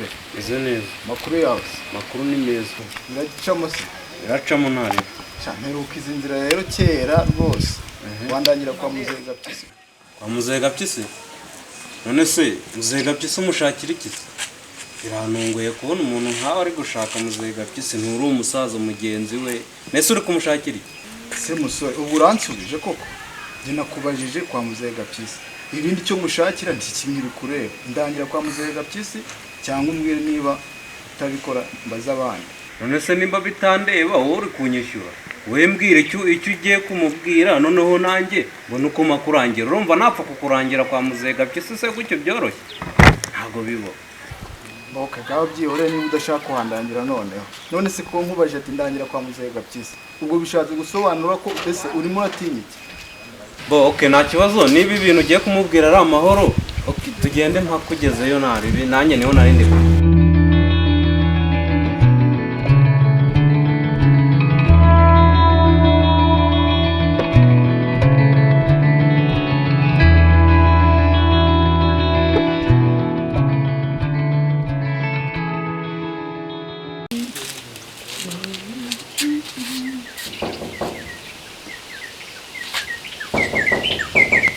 Musore. Meze neza. Makuru yawe se? Makuru ni meza. Biracamo se? Biracamo ntarebe. Sha, mperuka izi nzira rero kera rwose. Wandangira kwa Muzehe Gapyisi. Kwa Muzehe Gapyisi? None se Muzehe Gapyisi umushakira iki se? Birantunguye kubona umuntu nkawe ari gushaka Muzehe Gapyisi, nturi umusaza mugenzi we. Nese uri kumushakira iki? Se musore, ubu uransubije koko? Njye nakubajije kwa Muzehe Gapyisi. Ibindi cyo mushakira ntikimiri kureba. Ndangira kwa Muzehe Gapyisi cyangwa umbwire niba utabikora mbaza abandi. None se nimba bitandeba wowe uri kunyishyura, wowe mbwira icyo ugiye kumubwira, noneho nanjye mbona uko makurangira. Urumva napfa kukurangira kwa Muzehe Gapyisi se gutyo byoroshye? Ntabwo bibaho. Mboka gaho byihorere niba udashaka kuhandangira noneho. None se ko nkubaje ati ndangira kwa Muzehe Gapyisi, ubwo bishatse gusobanura ko ese urimo uratinya iki? Bo okay, nta kibazo, niba ibintu ugiye kumubwira ari amahoro, okay, tugende mpakugezeyo naribi, nanjye niho nari ndi.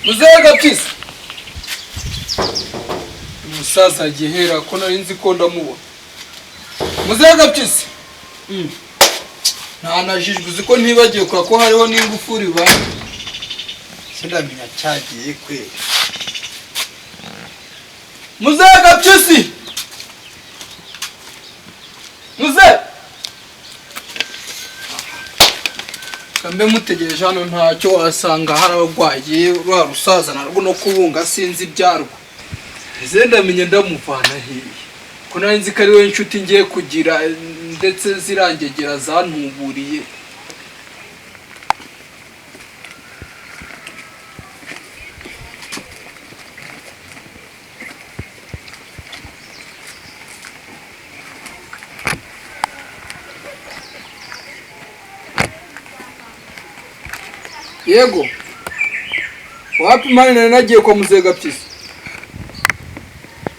Muzehe Gapyisi, umusaza agihera ko nari nzi ko ndamubona. Muzehe Gapyisi, ntanajijwe uzi ko ntibagiwe kwa ko hariho n'ingufuri ba Sindamenya cyagiye kweri. Muzehe Gapyisi, Muzehe kambe mutegereje hano ntacyo wasanga harabagwaye rwa rusaza narwo no kubunga sinzi ibyarwo. Ese ndamenye ndamuvana hehe ko nari nzi ko ari we inshuti ngiye kugira, ndetse zirangegera zantuburiye. Yego, wapi mani nari nagiye kwa Muzehe Gapyisi.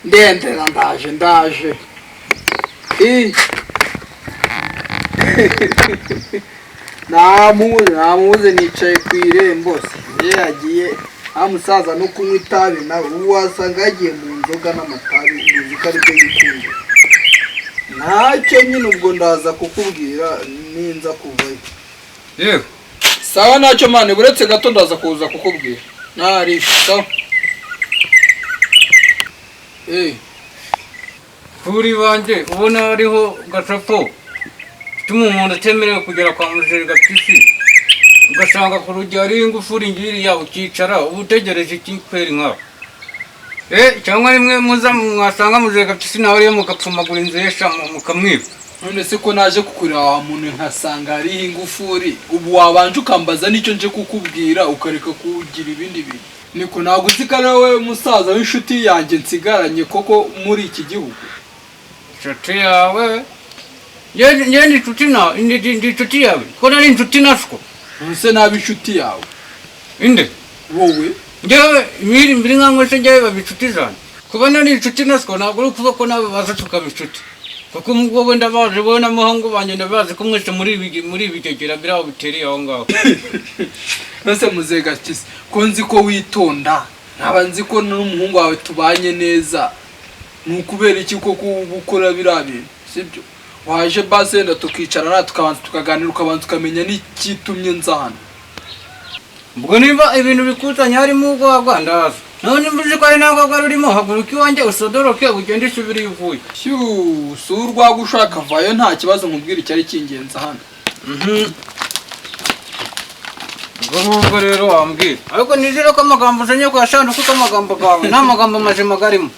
Ndendera ndaje. Namuze nicaye ku irembo se yagiye amusaza no kunywa itabi nawe ubu wasanga yagiye mu nzoga n'amatabi, uzi ko aribyo yikunda. Ntacyo nyine ubwo ndaza kukubwira ninza kuvayo. Yego. Sawa ntacyo mani, buretse gato ndaza kuza kukubwira. Nari sawa. Kuri banje ubona hariho gacapo tuma umuntu atemerewe kugera kwa Muzehe Gapyisi, ugasanga ku rugi hariho ingufuri ngiriya ukicara uba utegereje iki kweri nkawe? Cyangwa rimwe muza mwasanga Muzehe Gapyisi nawe ariyo mugapfumagura inzu yesha mukamwiba. None se ko naje kukureba wa muntu nkasanga hariho ingufuri, ubu wabanje ukambaza nicyo nje kukubwira ukareka kugira ibindi bintu. Niko ntabwo uzi ko ari wowe musaza w'inshuti yanjye nsigaranye koko muri iki gihugu. Inshuti yawe? Njye ndi inshuti nawe, ndi inshuti yawe. Ko nari inshuti nashwo. None nabi inshuti yawe? Inde? Wowe? Njyewe mbiri nka se njyewe baba inshuti zanjye. Kuba nari inshuti nashwo ntabwo uri kuvuga ko nawe baza tukaba inshuti. Kuko wowe ndabazi, wowe na muhungu banjye ndabazi ko mwese muri ibigegera biri aho bitereye aho ngaho. None Muzehe Gapyisi, ko nzi ko witonda, nkaba nzi ko n'umuhungu wawe tubanye neza, ni ukubera iki koko gukora biriya bintu? Sibyo? Waje base wenda tukicara na tukabanza tukaganira, ukabanza ukamenya n'ikitumye nza hano. Ubwo niba ibintu bikuzanye harimo urwagwa ndaza. None mvuze ko ari nta rwagwa rurimo, haguruka iwanjye usodoroke ugende usubire iyo uvuye. Shyuu, si urwagwa ushaka vayo nta kibazo, nkubwire icyari kingenza hano. Ubwo rero wambwira. Ariko nizere ko amagambo uzanye kuyashanduka kuko amagambo gawe nta magambo mazima garimo.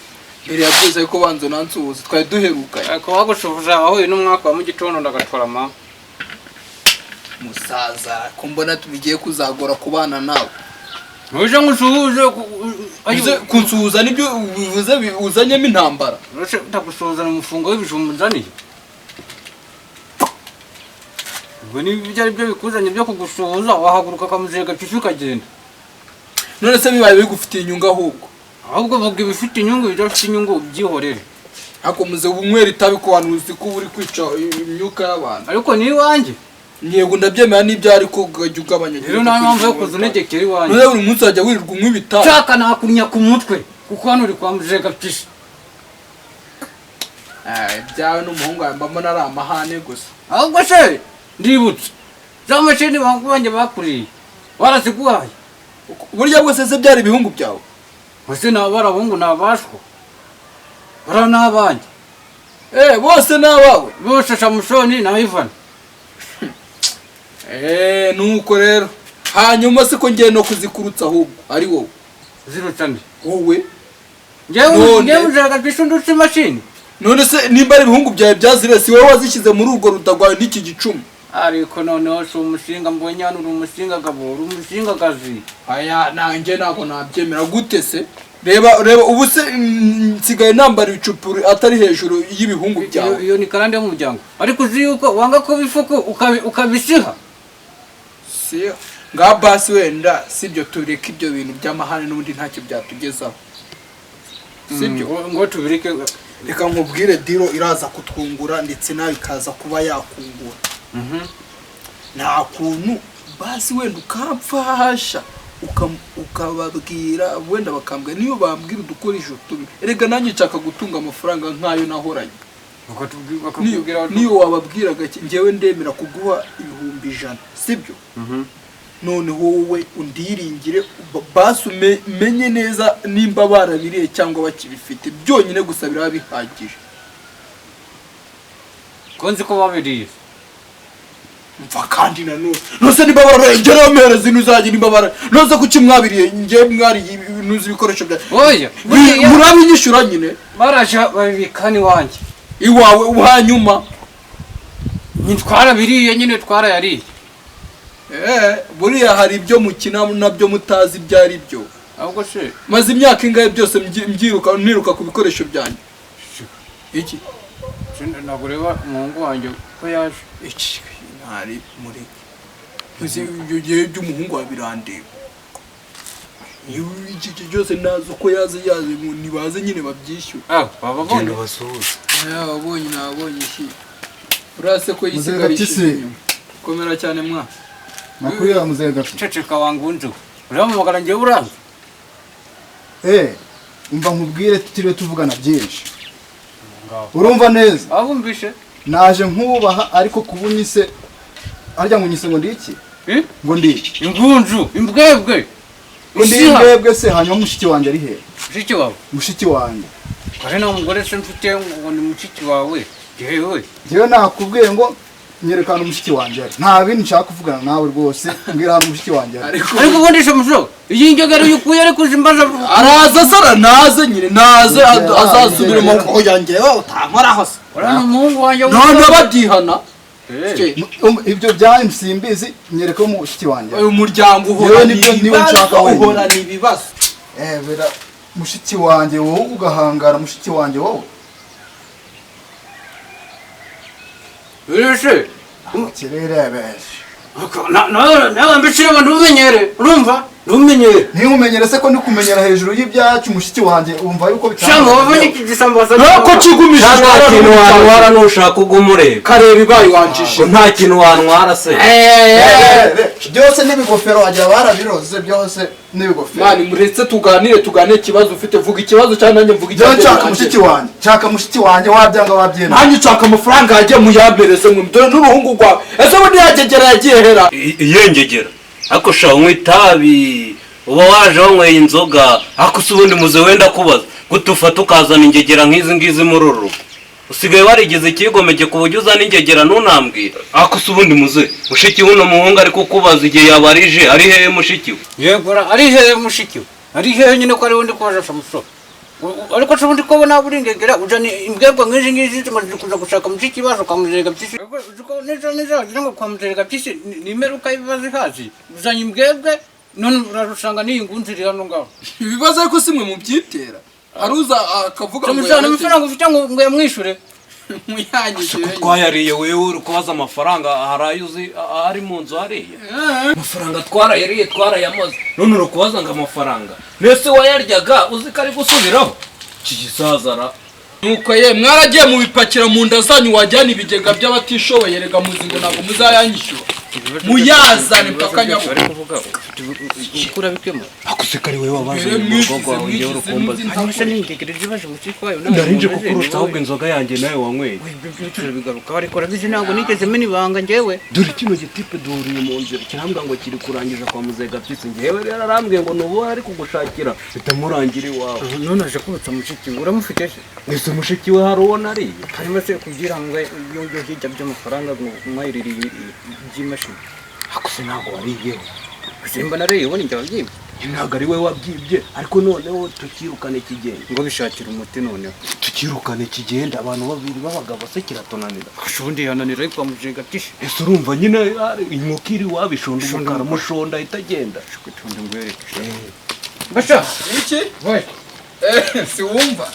Mbere ya byose ariko banza unansuhuze, twari duherukanye. Ariko wagushubuza wahuye n'umwaka wa mu gitondo ndagatora mama. Musaza, ko mbona tubigiye kuzagora kubana nawe. Uje ngusuhuze kunsuhuza nibyo bivuze uzanyemo intambara. Uretse ndagusuhuza umufungo w'ibijumba nzaniye. Ubwo niba ibyo ari byo bikuzanye byo kugusuhuza wahaguruka kwa Muzehe Gapyisi ukagenda. None se bibaye bigufitiye inyungu ahubwo? Ahubwo vuga ibifite inyungu, ibidafite inyungu ubyihorere. Ariko muze unywera itabi ku bantu, uzi ko uba uri kwica imyuka y'abantu. Ariko ni iwanjye. Yego, ndabyemera n'ibyo, ariko ukajya ugabanya. Rero nta mpamvu yo kuza unegekera iwanjye. None buri munsi wajya wirirwa unywa ibitabi? Nshaka nakunya ku mutwe, kuko hano uri kwa muzehe Gapyisi. Ibyawe n'umuhungu wawe mbona ari amahane gusa. Ahubwo se ndibutse za mashini bahungu banjye bakuriye, waraziguhaye? Burya bwose se byari ibihungu byawe? Ese ni abarabahungu, ni abashwa bariya ni abanjye. Eh, bose ni abawe? Bose, Samusoni na Ivani. Eh, nuko rero, hanyuma se ko ngiye no kuzikurutsa, ahubwo ari wowe? Zirutsa nde? Wowe. Njyewe? None. Njyewe muzehe Gapyisi undutse imashini? None se nimba ari ibihungu byawe byazire, si wowe wazishyize muri urwo ruda rwawe n'iki gicuma? Ariko noneho si umushinga mbonye hano, uri umushinga gabo, uri umushingakazi. Aya nanjye ntabwo nabyemera. Gute se? Reba, reba ubu se, nsigaye nambara ibicupuri atari hejuru y'ibihungu byawe. Iyo ni karande y'umuryango, ariko uzi yuko wanga kuba ifuku ukabisiha. Si nga basi, wenda sibyo, tureke ibyo bintu by'amahane, n'ubundi ntacyo byatugezaho, sibyo? Ngo tubireke. Reka nkubwire, deal iraza kutwungura ndetse nawe ikaza kuba yakungura. Nta kuntu basi wenda ukamfasha, ukababwira, wenda bakambwira, niyo bambwira udukoresho tubi, erega nanjye nshaka gutunga amafaranga nk'ayo nahoranye. Bakakubwira. Niyo wababwira gake, njyewe ndemera kuguha 100,000, sibyo? Noneho wowe undiringire, basi umenye neza nimba barabiriye cyangwa bakibifite, byonyine gusa biraba bihagije. Ko nzi ko babiriye? Mva kandi nanone, nose nimba bararengera mpereza inu zanjye, nimba bara nose kuki mwabiriye? Njye mwariye ibintu, ibikoresho bya Oya, buriya Murabinyishyura nyine. Baraje babibika n'iwanjye. Iwawe, hanyuma? Ni twarabiriye nyine, twarayariye. Eh, buriya hari ibyo mukina nabyo mutazi ibyo ari byo. Ahubwo se Maze imyaka ingahe byose mbyiruka, niruka ku bikoresho byanjye iki? Ntabwo ureba umuhungu wanjye ko yaje? Iki ntari mureke. Uzi ibyo gihe by'umuhungu wa birandeba. Iyo iki gihe byose nazi uko yaze, yaze ngo nibaze nyine babyishyure. Ah, baba Genda bonye. ubasuhuze. Nabonye, nabonye iki, urase ko Muzehe yisigarishije Gapyisi. inyuma. Komera cyane mwa. Makuru ya muzehe Gapyisi? Ceceka wangunzu, urampamagara njyewe uranze. Eh, umva nkubwire, tutiriwe tuvugana byinshi, urumva neza? Abumvishe. Naje nkubaha, ariko kuba unyise harya ngo unyise ngo ndi iki? Eh? Ngo ndi iki? Ingunzu, imbwebwe. Ngo ndi Isiha. imbwebwe se? Hanyuma mushiki wanjye ari he? Mushiki wawe? Mushiki wanjye. Kare nta mugore se mfite ngo ni mushiki wawe jewe? Njyewe nakubwiye ngo nyerekana umushiki wanjye ari, nta bindi nshaka kuvugana nawe rwose. Mbwira ahantu mushiki wanjye ari. Ariko Ariko ubundi se muso, iyi njyogero uyikuye, ariko uzi mbaza? Araza sara, naze nyine, naze azasubiremo. Ngera. Oya, njyewe utankoraho se. Uriya ni umuhungu wanjye. None babyihana. Eh. Ibyo byanyu simbizi, nyereka mushiki wanjye ari. Uyu muryango Yewe, uhorana nibyo nshaka ibibazo, wenyine. uhorana ibibazo. Eh, bera mushiki wanjye, wowe ugahangara mushiki wanjye wowe? Ese Kirerebeshe. Nawe mbese ngo ntumenyere, urumva, ntumenyere. Ntimumenyere se ko ndi kumenyera hejuru y'ibyacu? Mushiki wanjye, wumva yuko Cyangwa wabonye iki gisambaza? Ntabwo kigumishije. Nta kintu wantwara, nushaka ugumureba. Kareba ibaye wanjije. Ko nta kintu wantwara se? Byose n'ibigofero wagira barabiroze, byose n'ibigofero. Mani, muretse tuganire, tuganire ikibazo ufite. Vuga ikibazo cyangwa nanjye mvuga Njyewe icyanjye. nshaka mushiki wanjye, nshaka mushiki wanjye, wabyanga wabyemera. Nanjye nshaka amafaranga yagiye, muyampereze mwe. Dore n'uruhungu rwawe, ese bundi yagegera yagiye hera? Iyengegera, ariko sha unywa itabi, uba waje wanyweye inzoga. Ariko se ubundi muze, wenda kubaza gute ufata ukazana ingegera nk'izi ngizi muri uru rugo? Usigaye warigeze ikigomeke ku buryo uzana ingegera ntunambwira? Ariko se ubundi muze, mushiki w'uno muhungu ari kukubaza igihe yabarije, ari hehe mushiki we? Yego, ari hehe mushiki we? Ari hehe nyine, ko ari undi kubaza samusoni? Ariko se ubundi ko nawe uri ingegera, uzana imbwebwe nk'izi ngizi ngo ziri kuza gushaka mushiki bazo kwa muzerega byisi? Neza neza wagira ngo kwa muzerega byisi ni imperuka y'ibibazo ihazi. Uzanye imbwebwe, none urarusanga n'iyi ngunzu iri hano ngaho. Ibibazo ariko si mwe mubyitera, hari uza akavuga ngo Samusoni, amafaranga ufite ngo yamwishure? Muyanyishyure. Twayariye, wewe uri kubaza amafaranga. Hari ayo uzi ari mu nzu hariya? Amafaranga twarayariye, twarayamaze, none uri kubaza ngo amafaranga. Mbese wayaryaga uzi ko ari gusubiraho? Iki gisazara. Nuko ye mwaragiye mubipakira mu nda zanyu, wajyana ibigega by'abatishoboye. Rega muzi ngo ntabwo muzayanyishyura, muyazane mpaka Byose bari nyabugogo. kuvuga ukura bikemura. Akuse kari wowe wabazanye Mbere mu mwishize, rugo rwawe, njyewe mwishize, urukumbaza. mwizi. Hanyuma se nintegereje baje mushiki wayo. Narinje kukurutsa, ahubwo inzoga yanjye nawe wanyweye. Turabigaruka, ariko urabizi ntabwo nigeze mena ibanga njyewe. Dore kino gitipe duhuriye mu nzira, kirambwira ngo kiri kurangiza kwa muzehe Gapyisi. Njyewe rero arambwiye ngo nubu ari kugushakira, bitamurangira iwawe. None aje kurutsa mushiki we, uramufite se? Ese mushiki we hari uwo nariye? Hanyuma se kugira ngo iyo hirya by'amafaranga ngo mwayiririye by'imashini. Akuse ntabwo wariyeho. Simba nariye, ubundi njya wabyibye. Ntabwo ari we wabyibye, ariko noneho tukirukane kigenda. Ngo bishakira umuti noneho. Tukirukane kigenda, abantu babiri b'abagabo se kiratunanira? Ubundi yananira ariko bamujenga byinshi. Ese urumva nyine ari inkoko iri iwabo ishonda umukara, mushonda itagenda. Kutonda ngwereke. Basha. Iki? We. Si wumva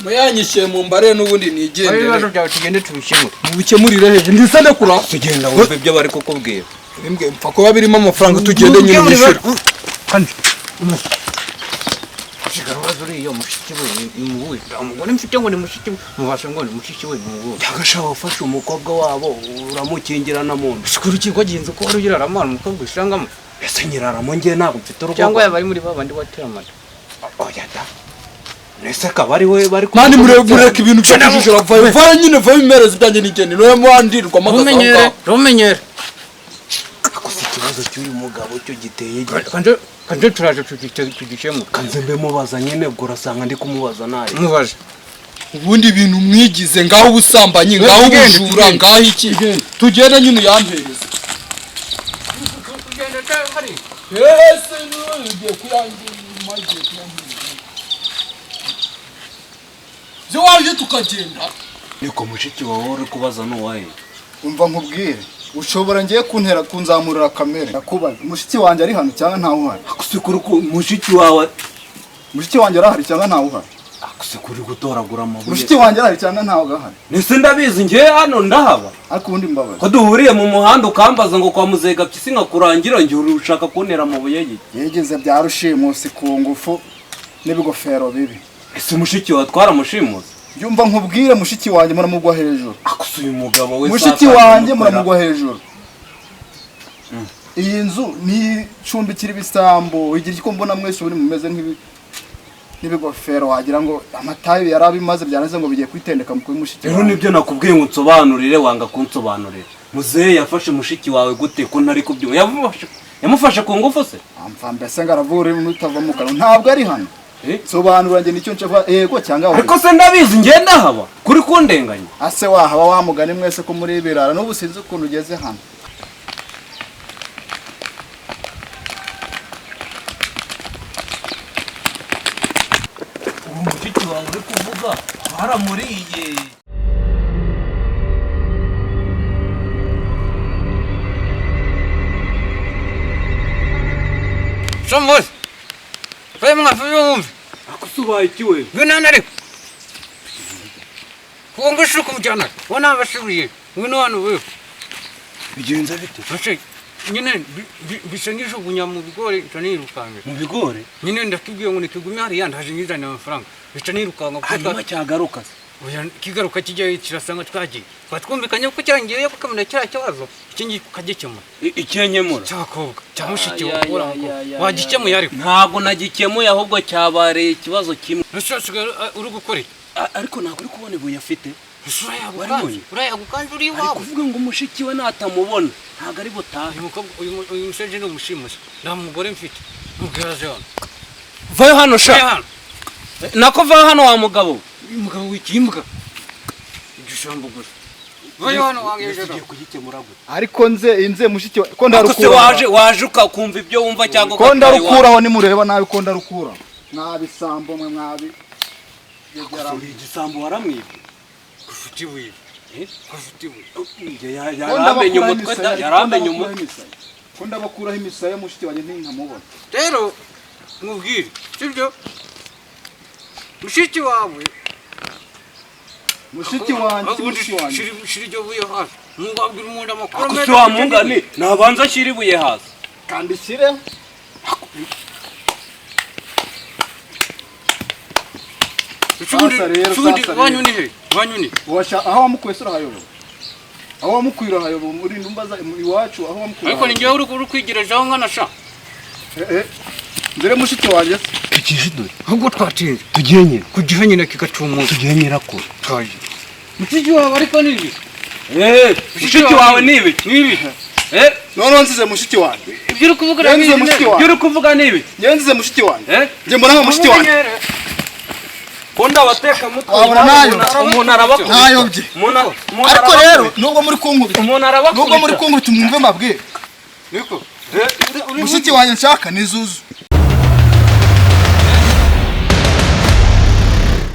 muyanyishyuye mu mbare n'ubundi Ayo nigendere. ibibazo byawe tugende tubikemure. Mubikemurire hehe? Ndetse ndekura. Tugenda wumve ibyo bari kukubwira. Bimbwe mpfa kuba birimo amafaranga, tugende nyine unyishyure. Kandi Shigarubazo uriya mushiki we ni muwuhe? Umugore mfite ngo ni mushiki we, mubasha ngo ni mushiki we ni muwuhe? Cyangwa wafashe umukobwa wabo uramukingirana mu nda. Shikuru urukiko genza uko wari ugira aramana umukobwa usangamo. Ese nyiraramo njye ntabwo mfite urugo? Cyangwa yaba ari muri ba bandi watera amata. Oya da, ese akaba ari we bari? Mani mureka ibintu byo kujijura, vayo vayo nyine, vayo imereze ibyanjye nigende noye muhandirwa amagaza aho Rumenyere, ngaho. rumenyere. Gusa ikibazo cy'uyu mugabo cyo giteye gite? Kanje kanje turaje tugikemura. Kanze mbe mubaza nyine, ubwo urasanga ndi kumubaza nabi. Mubaje. Ubundi ibintu mwigize ngaho, ubusambanyi ngaho, Tugende, ubujura tugende. ngaho iki, tugende nyine uyampereze. Tugende hari. Ese ugiye kuyangira, ugiye kuyangira byo waje tukagenda. Niko mushiki wawe uri kubaza ni uwahe? Umva nkubwire, ushobora ngiye kuntera kunzamurira kamere. Ndakubaza, mushiki wanjye ari hano cyangwa ntawe uhari? Akusekuru mushiki wawe. Mushiki wanjye arahari cyangwa ntawe uhari? Akusekuru gutoragura amabuye. Mushiki wanjye arahari cyangwa ntawe ahari? Nese ndabizi, njye hano ndahaba. Ariko ubundi mbabazi. Ko duhuriye mu muhanda ukambaza ngo kwa muzehe Gapyisi nkakurangira, njye uri ushaka kuntera amabuye ye? Yigeze bya rushimusi ku ngufu n'ibigofero bibi. Ese mushiki wawe twaramushimuse? Yumva nkubwire, mushiki wanjye muramugwa hejuru. Akuse uyu mugabo we. Mushiki Satani wanjye amukorera. muramugwa hejuru. Iyi nzu ni icumbikira ibisambo, igira icyo mbona mwese ubundi mumeze nk'ibigofero, wagira ngo amatayi yari abimaze byaranze ngo bigiye kwitendeka mu kuri mushiki Rero wanjye. nibyo nakubwiye ngo nsobanurire, wanga kunsobanurira. Muzehe yafashe mushiki wawe gute ko ntari kubyumva? Yamufashe ku ngufu se? Amva mbese ngo aravuga ururimi rutava mu kanwa, ntabwo ari hano. Eh? Sobanura njye nicyo nshaka, yego cyangwa oya. Ariko se ndabizi, njye ndahaba kuri kundenganya. Ase wahaba wa mugani mwese ko muri birara, n'ubu sinzi ukuntu ugeze hano. Uwo mushiki wawe uri kuvuga baramuriye. Somos. Fue mwa fue wumve. Akusubaye iki we? Ngwino hano ariko. Kuko ngo ushaka kumujyana, wowe ntabashoboye. Ngwino hano wewe. Bigenze bite? Bashe nyine bisa nkijugunya mu bigori nca nirukanka. Mu bigori? Nyine ndakubwiye ngo nitugume hariya, ndaje nyizanira amafaranga. Bica nirukanka kuko Hanyuma cyagaruka se? Oya, kigaruka kijyayo kirasanga twagiye. Twatwumvikanye ko cyarangiye ko kamena kiriya kibazo, iki ngiki ukagikemura. Icyenyemura Cy'abakobwa, cya mushiki Ay, wawe ay, uriya ay, mukobwa. ay, ay, Wagikemuye ariko. Ntabwo nagikemuye, ahubwo cyabareye ikibazo kimwe. Ese wasigaye uri gukora iki? Ariko ntabwo uri kubona ibuye afite. Ese urayagukanze? Waribonye? Urayagukanze uri Ari iwawe? kuvuga ngo umushiki we natamubona ntabwo ari butahe. Uyu mukobwa, uyu musore ni umushimusi. Nta mugore mfite. Mubwira aze hano. Vayo hano Vayo sha. hano. Nako vayo hano wa mugabo. Uyu mugabo w'ikimbwa. Igishambo gusa. Vayo hano wangejeje. Ugiye kugikemura gute? Ariko nze mushiki wa ko Ariko se ndarukuraho. waje ukakumva ibyo wumva cyangwa Ko ugatwara iwawe? ndarukuraho, nimureba nabi ko ndarukuraho, mwabisambo mwe mwabi. Uri igisambo, waramwibye. Ufite ibuye. Eh? Ufite ibuye. Njye yaramenye umutwe da, yaramenye umutwe. Ko ndabakuraho imisaya, mushiki wanjye ntinkamubona. Rero mubwire, sibyo? Mushiki wawe Mushiki wanjye si Ubundi mushiki wanjye. Shira iryo buye hasi. Mwabwira umuntu amakuru Ariko se wa mungani nabanza ashyira ibuye hasi. Kandi shyire. Sasa rero, Ubundi sasa iwanyu rero. ni he? Iwanyu ni Washa aho wamukuye se urahayoboye, aho wamukuye urahayoboye, urinda umbaza iwacu aho wamukuye? Ariko ni njyewe uri kwigerezaho nkana sha. Eh, eh. Nzere mushiki wanjye se. Tugiye dore. Ahubwo twatinze. Tugiye nyine. Kugiha nyine kigacumuka. Tugiye nyirakuru. Twaje. Mushiki wawe ariko ni ibi? Eh, mushiki wawe ni ibiki? Ni ibi. Eh, Noneho nzize mushiki wanjye. Ibyo uri kuvuga Nzize urabizi mushiki neza. wanjye. Ibyo uri kuvuga ni ibiki? Njye nzize mushiki wanjye. Eh? Njye mbona nka mushiki wanjye. Ko ndabateka mutwe. Wabona nayo. Umuntu arabakubita. Ntayobye. Umuntu Ariko arabakubita. rero nubwo muri kunkubita, Umuntu nubwo muri arabakubita. kunkubita, mwumve mbabwire. Niko. Mushiki wanjye nshaka ni Zuzu.